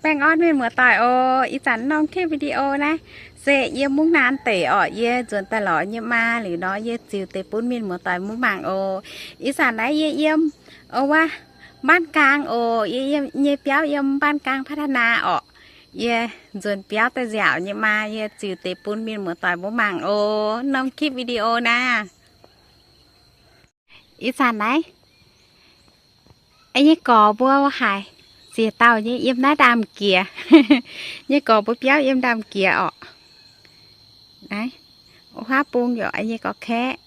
Baengh orn mienh muoz-doic oc. Ih zanc norm คลิปวิดีโอ naaiv se yiem mungv naanc deic orqc, yie nzuonx daaih lorz yie maa liuz nor, yie ziux deix bun mienh muoz-doic mbuo mangc oc. Ih zanc naaiv yie yiem, o, wuov บ้านกลาง oc. Yie yiem nyei biauv yiem บ้านกลางพัฒนา orqc. Yie nzuonx biauv daaih nziaauc nyei maa, yie ziux deix bun mienh muoz-doic mbuo mangc oc. Norm คลิปวิดีโอ naaiv. Ih zanc naaiv, nyei gorx mbuo haiz ziex dauh nyei yiem naaiv ndaamv-jiex. Nyei gorx mbuo biauv yiem ndaamv-jiex orqc. Naaiv, o, huaav bung yaac nyei gorx-kaeqv,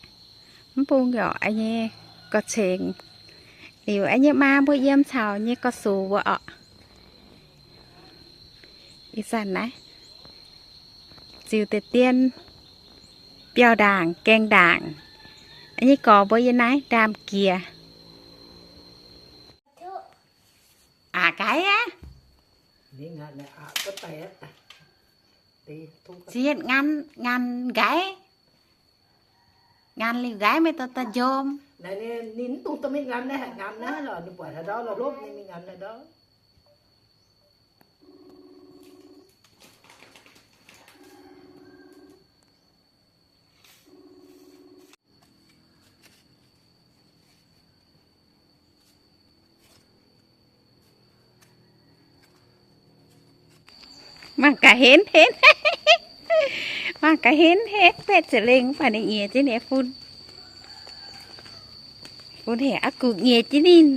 mv bung yaac nyei gorx-cengx. Liuz nyei maa mbuo yiem caux nyei gorx-sux mbuo orqc. Ih zanc naaiv ziux deix dien biauv-ndaangc, gaengh ndaangc. Nyei gorx mbuo yiem naaiv ndaamv-jiex. Aqc gaaix aqv. Ziex nganh, nganh nqaix. Nganh liuz nqaix meih dorh daaih njormh. Ninh mv dungx dorh mingh nganh naaiv, nganh naaiv lorqc, ninh buatc haaix ndau lorqc, hlopv ninh mingh nganh haaix ndau. Mangc gaax henv henv. Mangc gaax henv henv, betv ziepc lengh mv baac ninh nyiex jienv ninh fun. Fun hec aqv, gux nyiex jienv ninh.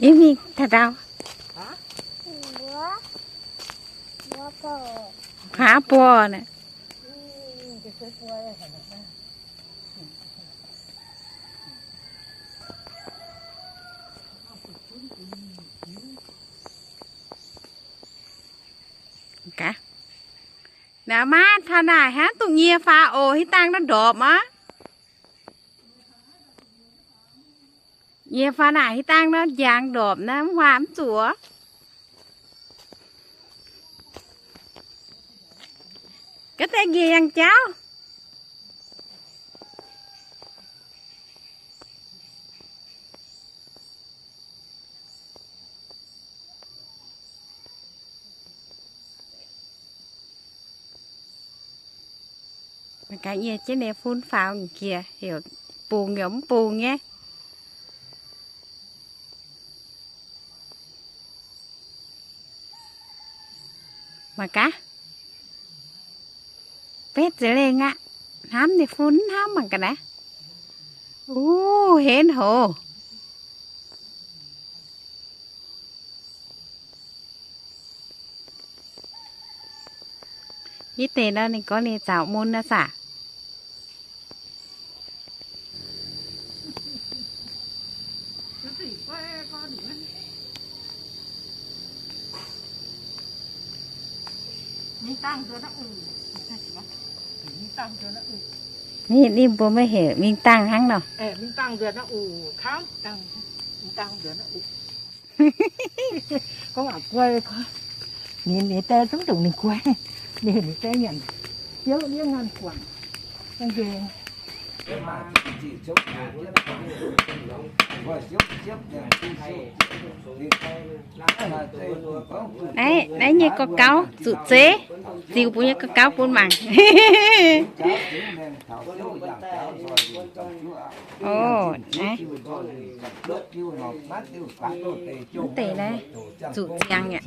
Yie mingh taux ndau. Huaav buo naaic. Gaax. Naaiv maa taux naaic hnangv duqv nyie faaux oc, hitv dangh naaiv ndorpc aqv. Nyie faaux naaic hitv dangh naaiv njang ndorpc naaiv, mv huaav mv zuqc. Gaax deix njiec yangh jauv. Mangc gaax nyie jienv ninh fun faaux njiec, heuc bungx yaac mv bungx nyei. Mangc gaax. Betv ziepc lengh aqv. Hnamv ninh fun hnamv mangc gaax naaiv. Uv, henv hov. Yie deix nor ninh gorngv ninh zaux mun nor saah. Ninh, ninh mbuo maiv heuc mingh dangh hnangv nor. Ninh, ninh deix zungv ndongc ninh guai. Ninh, ninh deix nyanc ziouv nyei nganh guangc. Naaiv, naaiv nyei gauh gauv zuqc zeiv, ziux bun nyei gauh gauv bun mangc. Oc, naaiv. Mv deix naaiv zuqc ziangx aqv.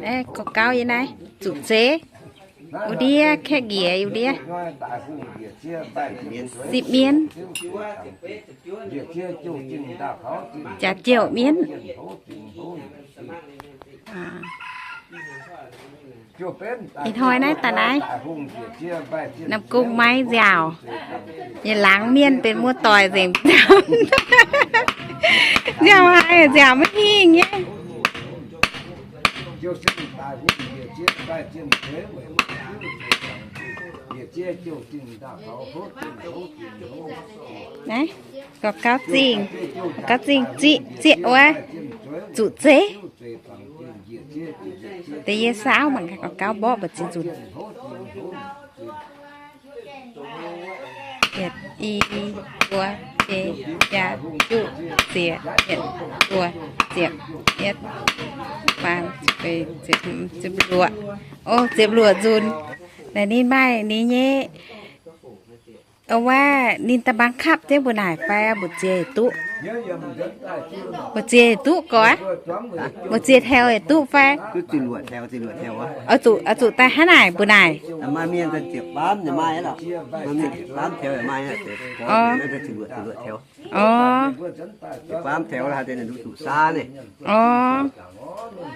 Naaiv gauh gauv yie naaiv zuqc zeiv. Wuov ndiev kaeqv njiec wuov ndiev. Sipv mienv. Jaax jouh mienv. Ih hnoi naaiv daaih naaiv, Nam Cung Maiv nziaauc, yietc laangz mienh benx muoz-doic nzengc. Nziaauc haic, nziaauc maiv hingh nyei. Naaiv, gorx gauv zingh, gorx gauv zingh zieqv, zieqv wuov, zuqc zeiv. Deix yie saauv mangc gaax gorx gauv mborqv mbu'ziex nzunc. Yietc, i, buo, seix, biaa, juqv, zieqc, yietc, buo, ziepc, yietv, faam, ziepc luoqc. O, ziepc luoqc nzunc. Naaic ninh maaih ninh nyei, o, wuov ninh da'mbaang kapv jienv mbu'naaic fai mbu'ziex duqv? Mbu'ziex duqv gorx? Mbu'ziex taux yietc duqv fai? Oix zuqc, oix zuqc daaih hnangv naaic mbu'naaic. O. O.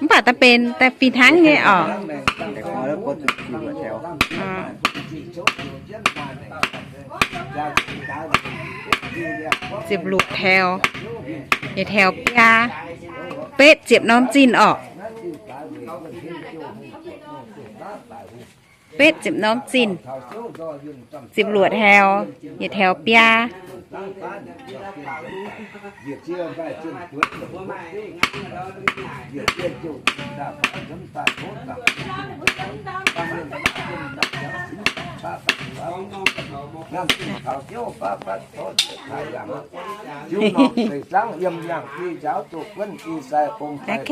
Mv baac daaih benx, daaih fih hnangv nyei oc. Ziepc luoqc taux, yietc taux biaa, betv ziepc norm zinh oc. Betv ziepc norm zinh. Ziepc luoqc taux, yietc taux biaa. Naaiv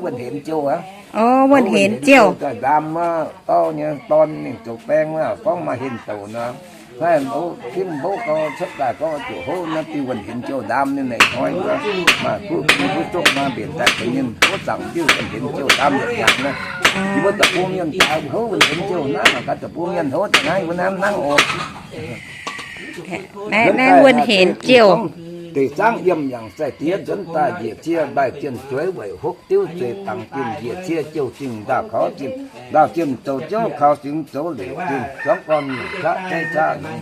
wuonh henx jiouh. O, wuonh henx jiouh. Ndaam wuov, dorv nyei dorn ninh zoux baeng wuov, gorngv maaih henx douc nor. Naaiv tim mbouv gau cuotv daaih gorngv ziouc hov naaiv diuh wuonh henx jiouh ndaam ninh naaic hnoi wuov, maaih kuv, kuv zuqv maaih mbenc daaih tengx ninh hov zaangc diuh wuonh henx jiouh ndaam yaac yaac naaiv. Yie mbuo deic-bung mienh jaax hov wuonh henx jiouh naaiv, mangc gaax deic-bung mienh hov daaih naaiv wuov naaiv hnangv oc. Naaiv, naaiv wuonh henx jiouh. Deic zaangv yiem yangh sai diex nzuonx daaih njiec cie mbaih jienh zueiz weic hopv diuv zueiz dangx jienh njiec cie jouh zingh ndaauh kaux jienh, ndaauh jienh zoux jouv kaux zingx zoux leic jienh zuangx gorn nyungc qaqv jaiv qaqv nyungc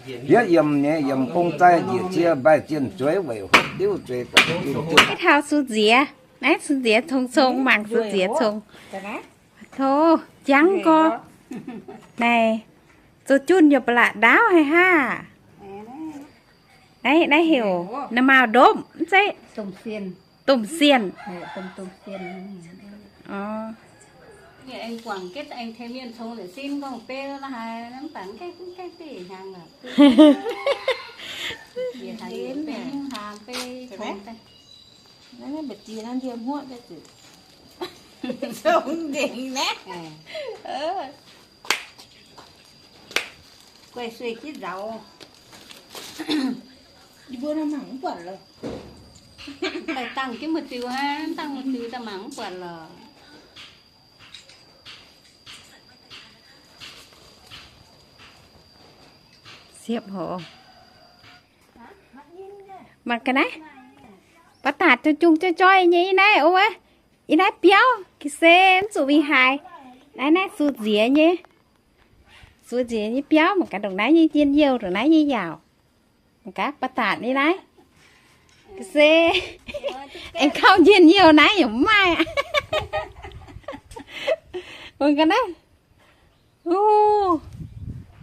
jienh. Yie yiem nyei yiem bung zai njiec cie mbaih jienh zueiz weic hopv diuv zueiz dangx jienh jouh. Naaiv taux Sux Nziex, naaiv Sux Nziex cong-cong mangc Sux Nziex cong. Tov, jangv gorx. Naaic, zoux junh yaac ba'laqc ndaauv haic haah. Naaiv, naaiv heuc naaiv maauh ndopv, mv zeiz? Domh sienh. Guai sueih jiex nzauz. Yie mbuo mangc mv buatc lorqc. Daaih dangh jienv muoz-diuh hnangv, dangh muoz-diuh daaih mangc mv buatc lorqc. Siepv hoc. Mangc ga'naaiv. Ba'datc jung-jung joi-joi nyei i naaiv, o, i naaiv biauv, ga'se mv zuqc mingh haaix. Naaiv, naaiv Sux Nziex nyei. Sux Nziex nyei biauv, mangc gaax ndongc naaiv nyei njien-youh, ndongc naaiv nyei yaauc. Mangc gaax ba'datc nyei naaiv. Ga'se aengx kauv njien-youh naaiv yaac mv maaih. Mangc ga'naaiv.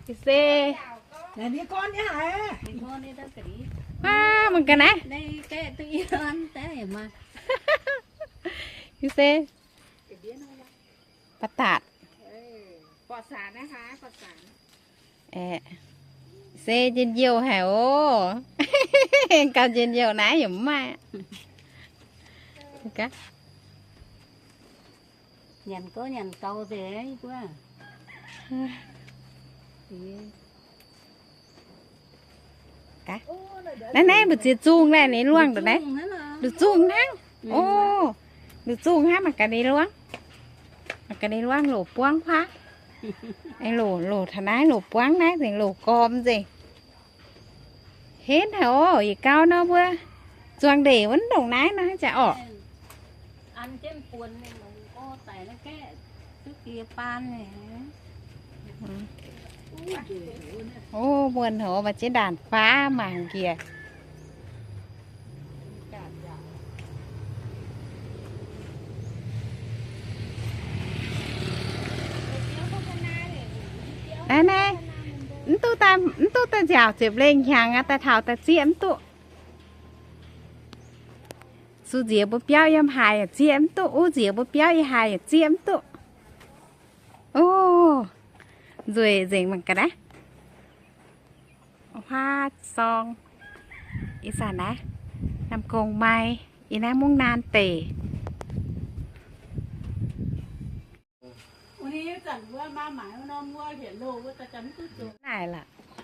Ga'se. Aav, mangc ga'naaiv. Ga'se. Ba'datc. Se njien-youh haic oc. Gauh njien-youh naaiv yaac mv maaih. Nyanc gouv nyanc gaux nzengc, yie mbuo. Naaiv, naaiv mbu'ziex zungh naaiv, ninh luangh ndongc naaiv. Nduqc zungh hnangv. O, nduqc zungh hnangv, mangc gaax ninh luangh. Mangc gaax ninh luangh loc buangv huaav. Loc, loc taux naaiv, loc buangv naaiv nzengc, loc gormx nzengc. Henv haic oc, yietc gau nor mbuo zuangx ndeic wuov ndongc naaiv nor jaax orqc. O, muonh haic, maaih ziex ndaanc faav mangc njiec. Mv duqv daaih nziaauc ziepc lengh hnyangx aqv, daaih taux daaih zieqv mv duqv. Sux nziex mbuo biauv yiem haaix yaac zieqv mv duqv, uv nziex mbuo biauv yiem haaix yaac zieqv mv duqv. O, nzueic nzengc mangc gaax naaiv. Huaav sorng, ih zanc naaiv, Nam Gong Mai, ih naaiv Mungv Naan deic.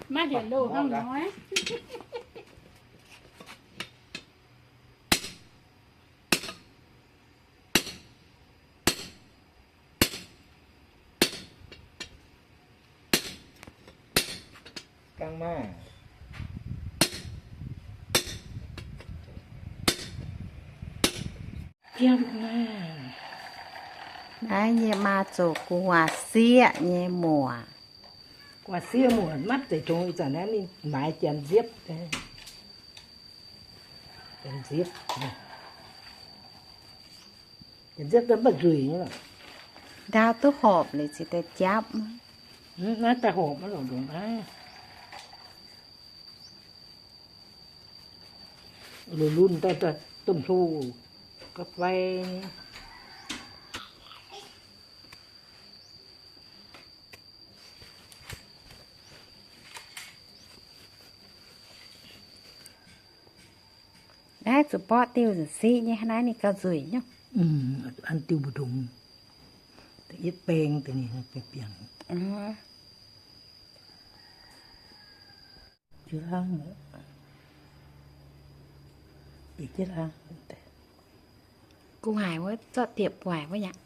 Naaiv lorqc. Gangv maah. Naaiv nyei maa zoux gu'nguaaz sieqv nyei muoc. Gu'nguaaz sieqv muoc maiv zeiz tongx, ih zanc naaiv ninh maaiz janx nziepv. Janx nziepv. Janx nziepv mv baac nzueic nyei lorqc. Ndaauv duqv horpc liuz ziouc daaih japv. Naaiv daaih horpc maiv lorqc ndongc naaiv. Lunx-lunx daaih, daaih domh hlo gapv fai. Naaiv zuqc mborqv diuh nzengc siqv nyei, naaiv ninh gauh nzueic nyei. An diuh mbu'ndongx, yietv baeng deix ninh biangh. Gu'nguaaic wuov zorqv diepc gu'nguaaic wuov yaac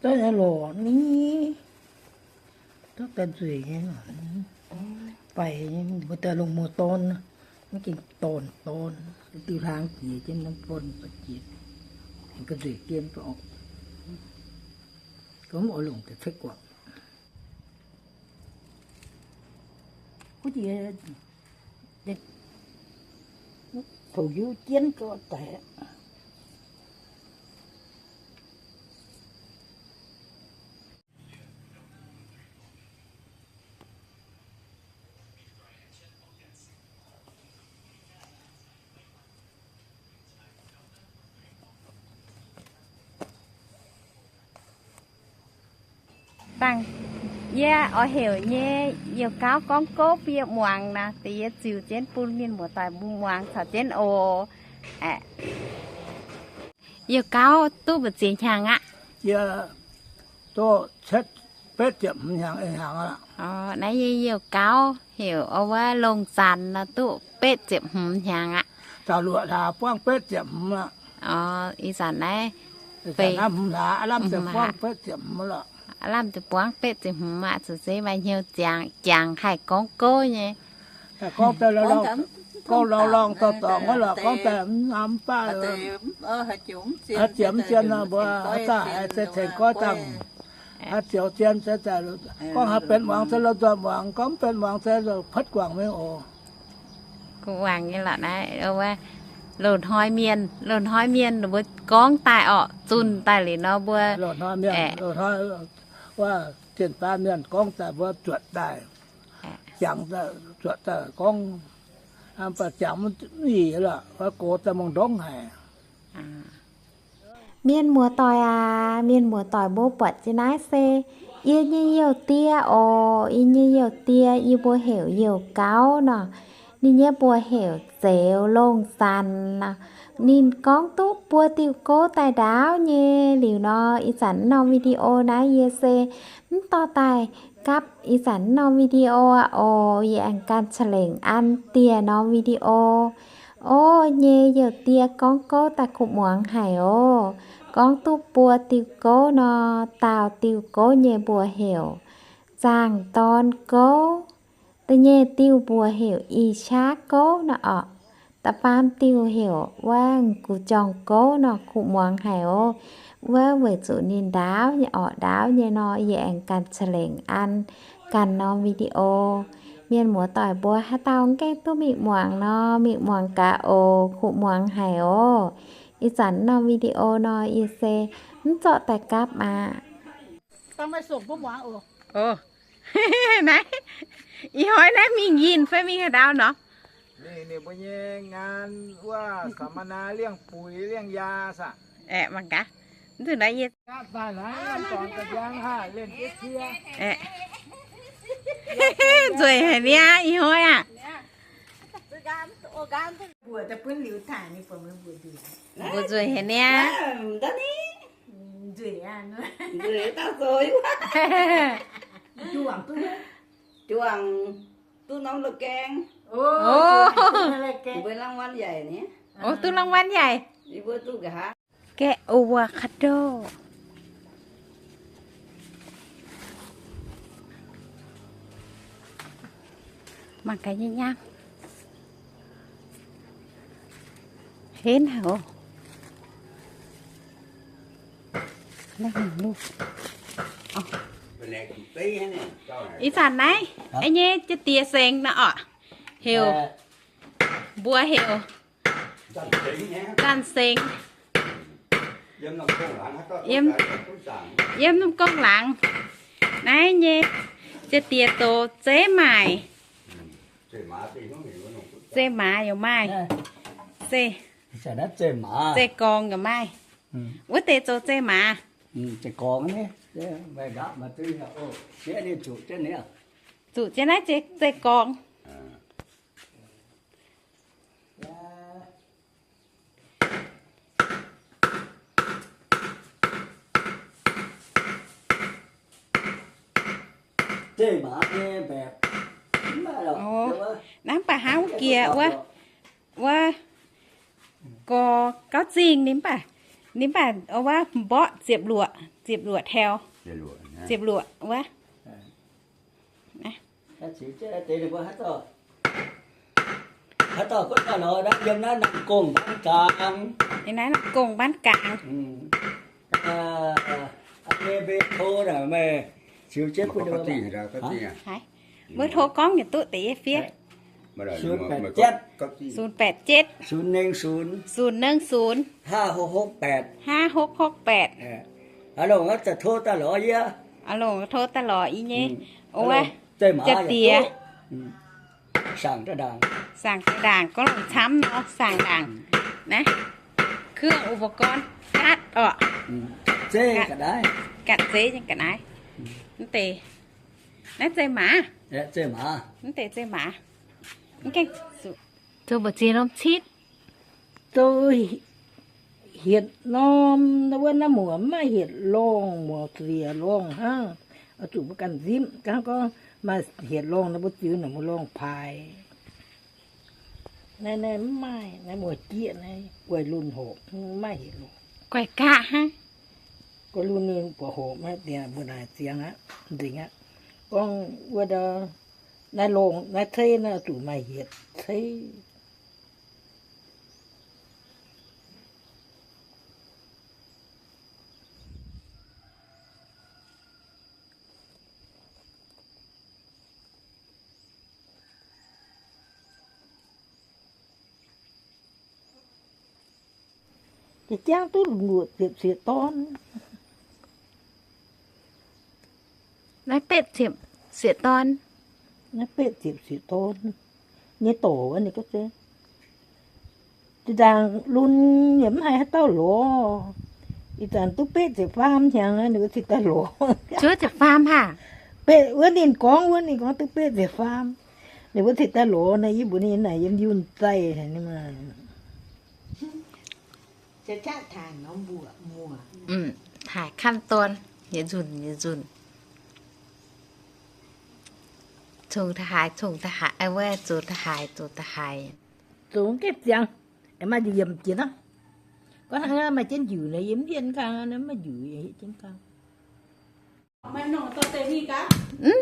zorqv nyei lorqc ni. Zorqv daaih nzueic nyei. Faix nyei, mbuo daaih lungh muoz-dorn, mv gengh dorn dorn, diuh hlang jiex jienv norm born jiex, ga'nzueic jien orqc. Gorngv oix longc deix ceix guangc. Taux hiuv jienv gau daic. Dangh yie oix heuc nyei youh gauv gorngv gouv bun yie muangx nor, deix yie ziux jienv bun mienh muoz-doic mbuo muangx caux jienv oc. Youh gauv duqv mbu'ziex hnyangx aqv? Yie duqv betv ziepc hmz hnyangx, hnyangx aqv. Naaiv yie youh gauv heuc wuov Longh Zanc nor duqv betv ziepc hmz hnyangx aqv. Zaux luoqc hlaax buangv betv ziepc hmz aqv. Ih zanc naaiv, ih zanc naaiv hmz hlaax, lamh ziepc buangv betv ziepc hmz lorqc. Lamh ziepc buangv betv ziepc hmz aqv, zuqc se maaih hnyouv jangx, jangx haih gorngv gouv nyei. Gorngv daaih, gorngv lorngh dorngc wuov lorqc, gorngv daaih mv hnamv baav, haaix ziouc mv zien nor mbuo daaih haiz se tengx goiv dangh. Haaix ziouc zien se daaih gorngv haaix benx muangx se lomh nzoih muangx, gorngv mv benx muangx se lomh patv guangc mingh oc. Guangc nyei lorqc naaiv, loz-hnoi mienh, loz-hnoi mienh mbuo gorngv daaih orqc, zunh daaih liuz nor mbuo, loz-hnoi mienh, loz-hnoi wuov zinh baan mienh gorngv daaih mbuo zuotc daaih, jangx zuotc daaih gorngv, mv baac jangx mv nyeic lorqc, gox daaih mongh ndongv haic. Mienh muoz-doic aac, mienh muoz-doic mbuo buatc jienv naaiv se yie nyei youh die oc. Yie nyei youh die yie mbuo heuc youh gauv nor. Ninh nyei mbuox heuc Zeuz Longh Zanc nor. Ninh gorngv duqv buo diuh gouv daaih ndaauv nyei. Liuz nor, ih zanc norm video naaiv yie se mv dorh daaih gapv ih zanc norm video aqv oc. Yie aengx ganh ca'lengc an dieh norm video. O, nyei youh die gorngv gouv daaih kuv muangx haic oc. Gorngv duqv buo diuh gouv nor, daauh diuh gouv nyei mbuox heuc zaangh dorn gouv. Da'nyeic diuh mbuox heuc ih qaqv gouv nor orqc. Da'faam diuh heuc wuov guv jorng gouv nor kuv muangx haic oc. Wuov weic zuqc ninh ndaauv nyei orqc, ndaauv nyei nor, yie aengx ganh ca'lengc an ganh norm video. Mienh muoz-doic mbuo haaix dauh mv gaengh duqv mingh muangx nor, mingh muangx gaax oc. Kuv muangx haic oc. Ih zanc norm video nor, yie se mv zorqv daaih gapv aqv. Naaiv, Ih hnoi naaiv mingh yinh fai mingh haaix ndau nor? Ninh, ninh mbuo nyei ngaan wuov สัมมนา liengh buix liengh yaa saah? Aeqv, mangc gaax. Mv zuqc naaiv yie Aeqv. Nzueic haic niaa, ih hnoi aqv. Mbuo nzueic haic niaa. Juangc duqv norm la'gaeng. Ov, duqv รางวัลใหญ่ ni. Ov, duqv รางวัลใหญ่. Gaeqv avocado. Mangc gaax nyei nyaam. Henv haic oc. Ih zanc naaiv, a'nyei jaa-diex sengx nor orqc, heuc, mbuox heuc Zanh Sengx. Yiem, yiem norm gong-laangz naaiv nyei jaa-diex zoux zeiv maaic. Zeiv maaz yaac maaih, zeiv, zeiv gorngx yaac maaih. Wuov deix zoux zeiv maaz. Zuqc jienv naaiv zeiv gorngx. Naaiv mv baac hnangv wuov jiex wuov, wuov gorx gauv zingh ninh mv baac, ninh mv baac wuov mborqv ziepc luoqc, ziepc luoqc taux, ziepc luoqc wuov. Naaiv norm gong-mbaanv gaangx. Meih ziux jienv bun, mbuo tov gorngv yietc duqv deix fiev. Zunc baeqc jietv, zunc nengh zunc, hnangv hopv hopv baeqc. Aav longc tov daaih lorz yie. Aav longc tov daaih lorz yie nyei. Wuov, jaa-diex. Saangc daaih ndaangc, gorngv longc camv nor saangc ndaangc. Naaiv เครื่องอุปกรณ์ gaatv orqc. Gaatv zeiv nyei ga'naaiv. Mv deix, naaiv zeiv maaz. Mv deix zeiv maaz. Zoux mbu'ziex norm citv. Zoux hietc norm, wuov naaiv muoc mv maaih hietc lorngh, muoc siec lorngh hnangv. Oix zuqc mbuo ganh nzipc. Hnangv gorngv maaih hietc lorngh nor mbuo ziux naaic muoz-lorngh paaix. Naaiv, naaiv mv maaih, naaiv muoz-jieqv naaiv guaix lunh horpc, mv maaih hietc lorngh. Guaix gaqv hnangv. Guaix lunh ninh buatc horpc naaiv deix mbuo naaic ziangx aqv, nzengc aqv. Gorngv wuov ndau, naaiv lorngh, naaiv ceix naaiv zuqc maaih hietc ceix. Jangv duqv luoqc ziepc sieqv dorn. Naaiv betv ziepc sieqv dorn. Naaiv betv ziepc sieqv dorn nyei dorc wuov ninh gorngv se, zinh ndaangc lunx yaac mv haiz haaix dauh lorz. Ih zanc duqv betv ziepc faam hnyangx, ninh mbuo cingx daaih lorz. Cuotv ziepc faam haic. Betv wuov ninh gorngv, wuov ninh gorngv duqv betv ziepc faam, ninh mbuo cingx daaih lorz naaiv. Yie mbuox ninh naaic yiem yunh zaih haic. Taaih ขั้นตอน yietc nzunc yietc nzunc, congx da'haaix, congx da'haaix, wuov zoux da'haaix, zoux da'haaix. Zoux gaengh ziangx, maaih njiec yiemc jiex hnangv. Gorngv hnangv maaih jienv njiec naaiv, yie mv hietv gaang, maaih njiec hietv jienv gaang. Mv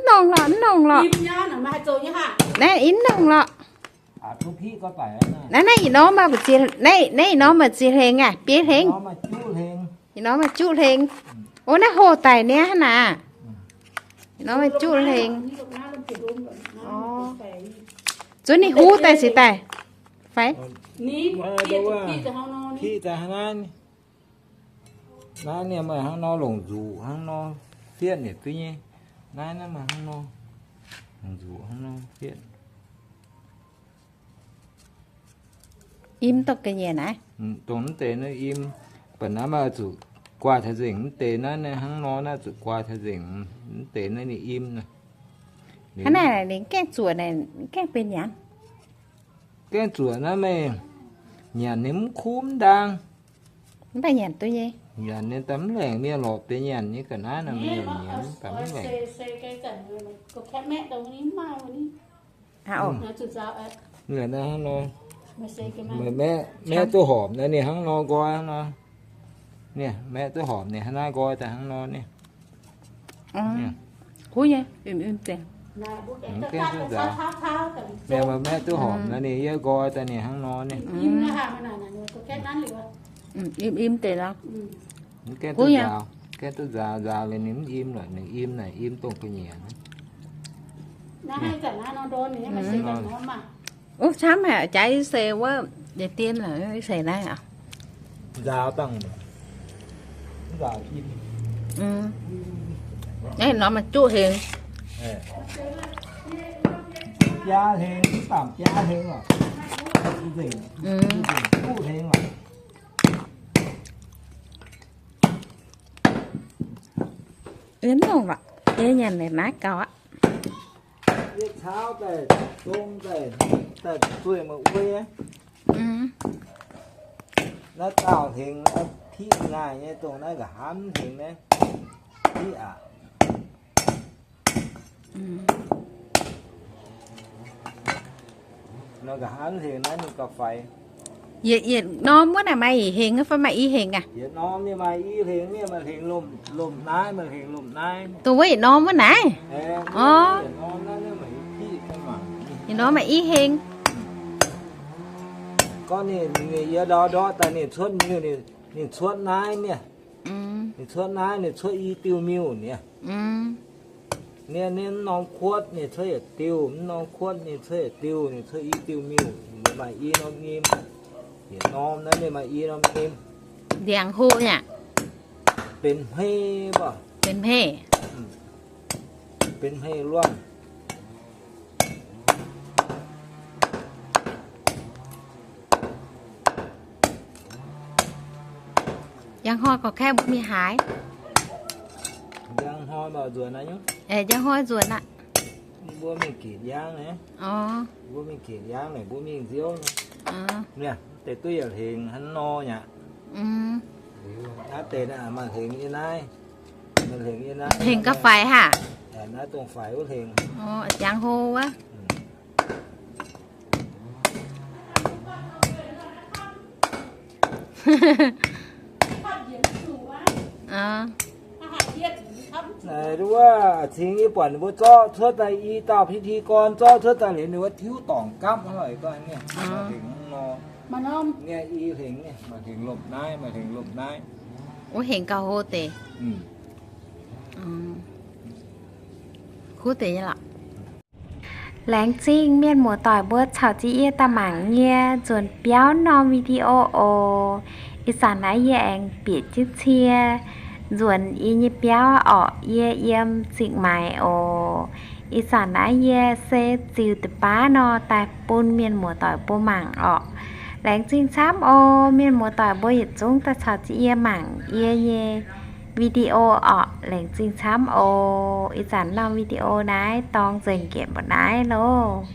nongh lorqc, mv nongh lorqc. Naaiv mv nongh lorqc. Naaiv, naaiv ih norm maaih mbu'ziex, naaiv, naaiv ih norm maaih ziex hlengx aqv, bieiv hlengx. Ih norm maaih juqv hlengx. Ov, naaiv hoh daic niaa hnangv naaic. Ih norm maaih juqv hlengx. Zuov ninh huv daaih cingx daaih fai? Piqv daaih hnangv naaiv. Naaiv ninh maaih hnangv nor longc nzuqc hnangv nor, fietv yietc duqv nyei. Naaiv, naaiv maaih hnangv nor. Im dongh ga'nyiec naaiv. Dongh mv deix naaiv im, baac naaiv maaih zuqc guaaih taux nzengc. Mv deix naaiv hnangv nor naaiv zuqc guaaih taux nzengc. Mv deix naaiv ninh im naaiv. Hnangv naaiv ninh gaengh zuoqc naaiv, gaengh benx nyanc. Gaengh zuoqc naaiv meih nyanc ninh mv kuv mv ndaang. Mv baac nyanc duqv nyei. Nyanc ninh daaih mv laengc mienh lorqc, deix nyanc nyei ga'naaiv nor mienh nyanc daaih mv laengc. Maeqv duqv horpc naaiv ninh hnangv nor. Maeqv duqv horpc naaiv ninh hnangv nor nqoi hnangv nor. Maeqv duqv horpc ninh hnangv naaiv nqoi daaih hnangv nor ni. Kuv nyei, im im deix. Mv gaengh duqv nzaaux. Mienh maaih maeqv duqv horpc naaiv ninh yie nqoi daaih ninh hnangv nor ni. Im im deix lorqc. Mv gaengh duqv nzaaux, gaengh duqv nzaaux, nzaaux liuz ninh mv im lorqc, ninh im naaic im dongh ga'nyiec. Ov, camv haic, jaaix yie se wuov yietc dien lorqc, yie se naaiv aqv. Nzaaux dangh, nzaaux im. Naaiv norm maaih juqv hengx. Biaa hengx, mv baac biaa hengx lorqc. Juqv hengx lorqc. Yie mv longc lorqc, yie nyanc naaiv gaux aqv. Yie caauv daaih zong daaih, daaih zueih meih wuov. Naaiv daauh hengx, naaiv piqv ngaih nyei, dongh naaiv nqa'haav hengx naaiv, piqv aqv. Nor nqa'haav hengx naaiv ninh gauh faix. Yietc, yietc norm wuov naaic maaih ih hengx fai maaih i hengx aqv? Yietc norm ninh maaih i hengx, ninh maaih hengx lomh, lomh naaiv, maaih hengx lomh naaiv. Dongh wuov yietc norm wuov naaiv? Orv, yietc norm naaiv, ninh maaih i piqv fai mangc. Yietc norm maaih i hengx. Gorngv ninh, ninh yie ndortv ndortv daaih ninh cuotv miuh, ninh cuotv naaiv nieh. Ninh cuotv naaiv, ninh cuotv i diuh miuh nieh. Ninh, ninh mv norm kuotv ninh cuotv yietc diuh, mv norm kuotv ninh cuotv yietc diuh, ninh cuotv i diuh miuh. Ninh maaih i norm nyim. Yietc norm naaiv ninh maaih i norm nyim. Ndiangx-hlo yaac benx hmei mbuo. Benx hmei. Benx hmei luangh. Njang hnoi gorqv-kaeqv mbuo mingh haaix? Njang hnoi mbuo nzuonx aqv. Njang hnoi nzuonx aqv. Mbuo mingh ginc yaangv naaic. Mbuo mingh ginc yaangv naaic, mbuo mingh nziouv. Deix duqv yietc hlengx hnangv nor nyei. Naaiv deix maaih hlengx yie naaiv. Maaih hlengx yie naaiv. Hlengx gauh faix haic. Naaiv dongh faix wuov hlengx. Njang hnoi wuov. Naaiv wuov cingx yie buatc ninh mbuo zorqv cuotv daaih i dauh พิธีกร zorqv cuotv daaih liuz ninh wuov tiuv dorngc gapv hnangv nor. Maaih norm nyei i hlengx, maaih hlengx lomh naaiv, maaih hlengx lomh naaiv. Wuov hlengx gauh hlo deix. Kuv deix nyei lorqc. Laengz zingh mienh muoz-doic mbuo caux jienv yie daaih mangc yie nzuonx biauv norm video oc. Ih zanc naaiv yie aengx bieqc jienv cie nzuonx yie nyei biauv orqc, yie yiem Zingh Maix oc. Ih zanc naaiv yie se ziux deix baav nor daaih bun mienh muoz-doic mbuo mangc orqc. Laengz zingh camv oc. Mienh muoz-doic mbuo yietc zungv daaih caux jienv yie mangc yie nyei video orqc. Laengz zingh camv oc. Ih zanc norm video naaiv dorng nzengc njiec mbuo naaiv loh.